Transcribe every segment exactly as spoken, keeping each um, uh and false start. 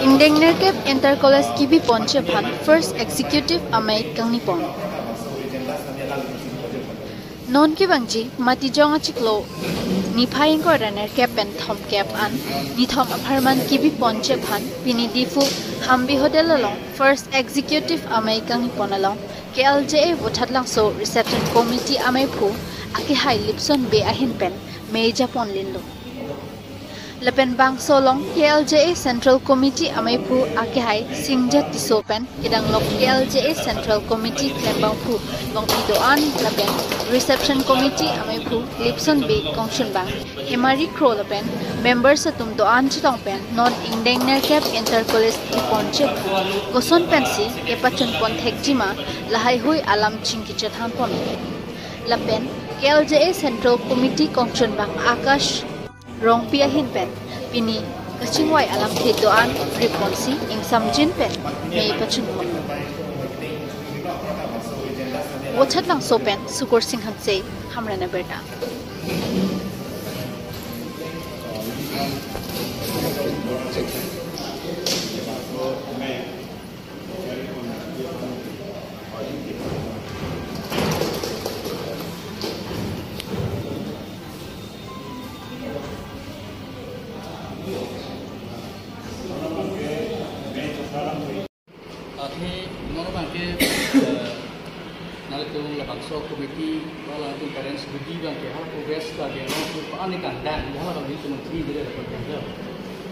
Ingdeng nerkep Inter College kebi ponji aphan First Executive amei kangni pon. Non kevangji Matijong achiklo niphai ingkoi ra nerkep pen thomkep an nithom apharman kebi ponji aphan pini Diphu Hampi Hotel along First Executive amei kangni pon along K L J A Bothatlangso Reception Committee ameiphu akehai Lipson Bey ahin pen mei japon linlo. Lapen bangso along K L J A Central Committee ameiphu akehai Singjat Tisso pen kedanglok K L J A Central Committee klembangphu Longpi Do-an lapen Reception Committee ameiphu Lipson Bey kongchunbang Hemari Kro lapen members atum do-an chetong pen non ingdeng nerkep Inter College kebi ponji aphan koson pensi kepachun pon thekjima lahaihui alam chingki chethan pon. Lapen K L J A Central Committee kongchunbang Akash Rongpi ahin pen pini kachingvai alamthe do-an riponsi ingsamjin pen mei pachun pon. Bothatlangso pen Sukur Sing Hanse, Hamren Abirta. Athe non abangke, eh, nanglitum labangso committee, ba nanglitum parents bidi abangke, ha progress ta dia non tu pa ani kandang, ha abang itu menteri dia dapat kandang.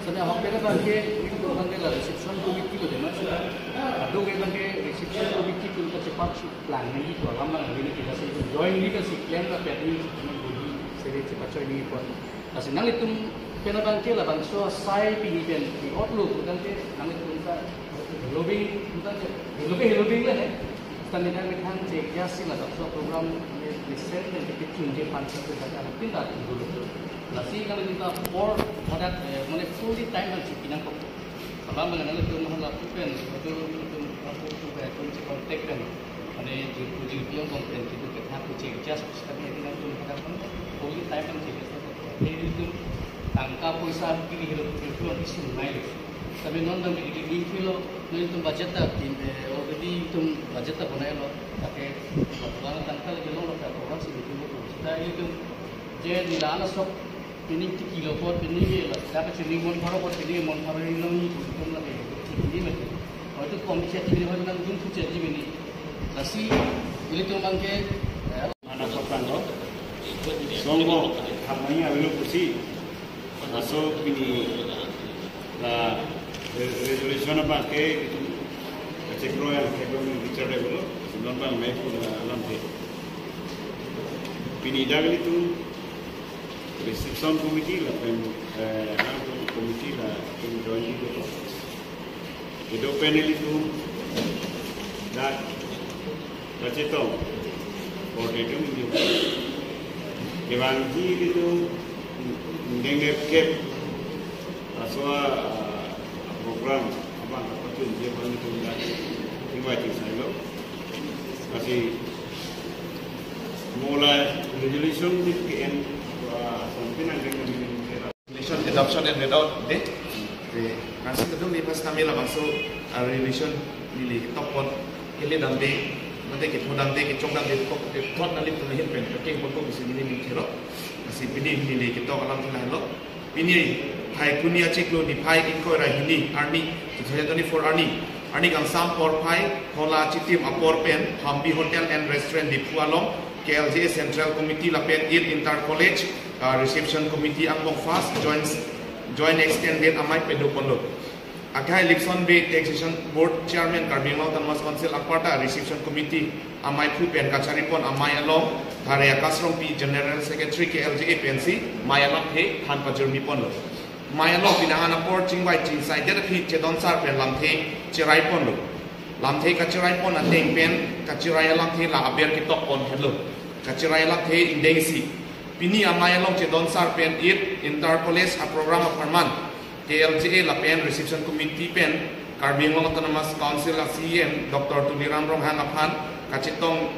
Sene ahok pen abangke, itu abangke la reception committee lo dema sih. Ado ke abangke reception committee tu ka cepat su plan ni itu alam abang ini kita sih join ni kan si plan la pet ni, cuma budi seri cepat join ni pon. Lasi nanglitum pen abangke labangso asai pini pen di otlo abangke nanglitum ta lobbying abangke lobbying lobbying le. Seta methang methang je ya si labangso program ni listen dan kita chunje pan satu saja nanglitum ta tunggu dulu. Lasi nanglitum ta for for that, eh, mane fully time dan si pinang kok. Kalau mengenal itu mohon lakukan, itu itu aku tu kayak kunci kontak kan. Mane jurku jurku yang konten itu kita aku cek jas, tapi itu nanglitum hadapan fully time kan cek jas. Jadi itu tangka poisa kiri hidup itu nanti sungai. Tapi non dan di di minggu lo, nanglitum budget ta, eh, already itu budget ta bonai lo, pakai batuan tangka lagi lo lo program sih itu. Jadi itu je nila anak sok Pining tiki lo apot pining ke lo, dapat pining mon pharo apot pining mon pharo ni long ni tum lagi. Pining mati. Kalau itu kom bisa pining ho nang dun tu jadi pining. Lasi ilitum abangke, eh, mana kotang lo? Songko, hamai avelo pusi. Laso pini la re-, resolution abangke itu kachekro yang kedua ni bicara dulu. Sebelum bang mai pun alamthe. Pini dak ilitum Reception committee lapen, eh, hang committee lapen join di dolo. Kedo pen ilitum dak kachetong. Coordinator ilitum. Kevangji ilitum ingdeng nerkep laso, ah, program abang kapachunji abang ilitum dak invite sailo. Lasi mo la resolution di ke en, ah, something ang dengan resolution adoption and read out de. De, kasi kedung di pas kami labangso, ah, resolution neli ketok pon kele damde, mate ketho damde, kechok damde, kok, kethot nelitum ahin pen, kekeng pon kok isi neli ning kelo. Lasi pini neli ketok alamthe lahelo. Pini Phaikuni achiklo niphai ingkoi ra hini arni, two thousand twenty-four arni, arni kangsam porphai, Hola Chitim apor pen, Hampi Hotel and Restaurant Diphu along, K L J A Central Committee lapen Eid Inter College, ah, Reception Committee angbong first joint, joint extended amei pado ponlo. Akhai Lipson Bey Taxation Board Chairman Karbi Anglong Autonomous Council aparta Reception Committee ameiphu pen kachari pon amei along Thare Akash Rongpi General Secretary K L J A pensi mei alamthe than pajirmi ponlo. Mei along pinangan apor chingvai chingsai det aphi chedon sar pen lamthe cherai ponlo. Lamthe kacherai pon ateng pen kacherai alamthe la aber ketok pon henlo. Kacherai alamthe ingdeng isi. Pini amei along chedon sar pen Eid Inter College aprogram apharman K L J A lapen Reception Committee pen Karbi Anglong Autonomous Council a C E M Doctor Tuliram Ronghang aphan kachetong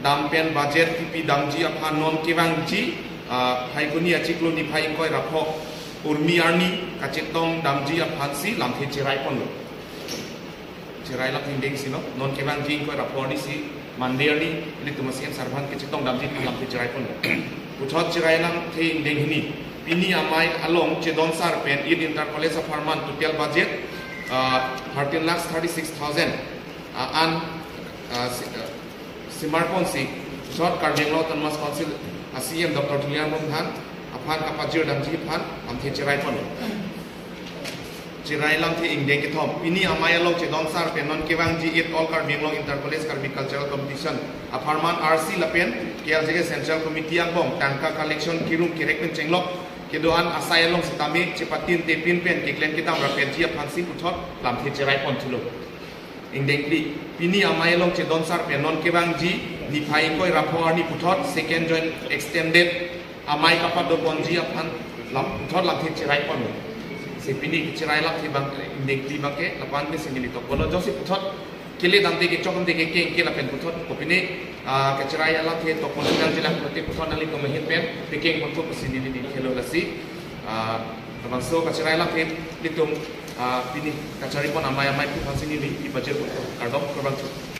dam pen budget kipi damji aphan non kevangji, ah, Phaikuni achiklo niphai ingkoi ra pho Urmi arni kachetong damji aphansi lamthe cherai ponlo. Cherai lam ingdeng si lo, non kevangji ingkoi ra pho arni si Monday arni, ilitum a-C M sir aphan kachetong damji aphan lamthe cherai ponlo. Puthot cherai lamthe ingdeng hini, pini amei along chedon sar pen Eid Inter College apharman total budget, uh, thirteen lakhs thirty-six thousand, uh, an, uh, si- uh, simar ponsi, puthot Karbi Anglong Autonomous Council a-C M Doctor Tuliram Ronghang aphan kapajir damji aphan lamthe cherai ponlo. Cherai lamthe ingdeng kethom, pini amei along chedon sar pen non kevangji Eid All Karbi Anglong Inter College Karbi Cultural Competition apharman R C lapen K L J K Central Committee angbong tangka collection kirum kerek pen chenglok kedo-an asai along sitame chepatinte pin pen keklem kedam rapetji aphansi puthot lamthe cherai ponthulo. Ingdeng phli, pini amei along chedon sar pen non kevangji niphai ingkoi ra pho arni puthot second joint extended amei kapadon ponji aphan lam puthot lamthe cherai ponlo. Si pini kacherai lamthe abang, ingdeng phli abangke lapu-an ke si neli tokpon lo. Jongsi puthot kele damde kechok damde kekeng ke lapen puthot kopine, ah, kacherai alamthe tokpon lo nangjilang pulote puthot nanglitum ahin pen pekeng ponthu pusi neli neli khelo lasi. Ah, labangso kacherai lamthe ilitum, ah, pini kachari pon amei amei aphansi neli kepajir ponthu, kardom, kurvangthu.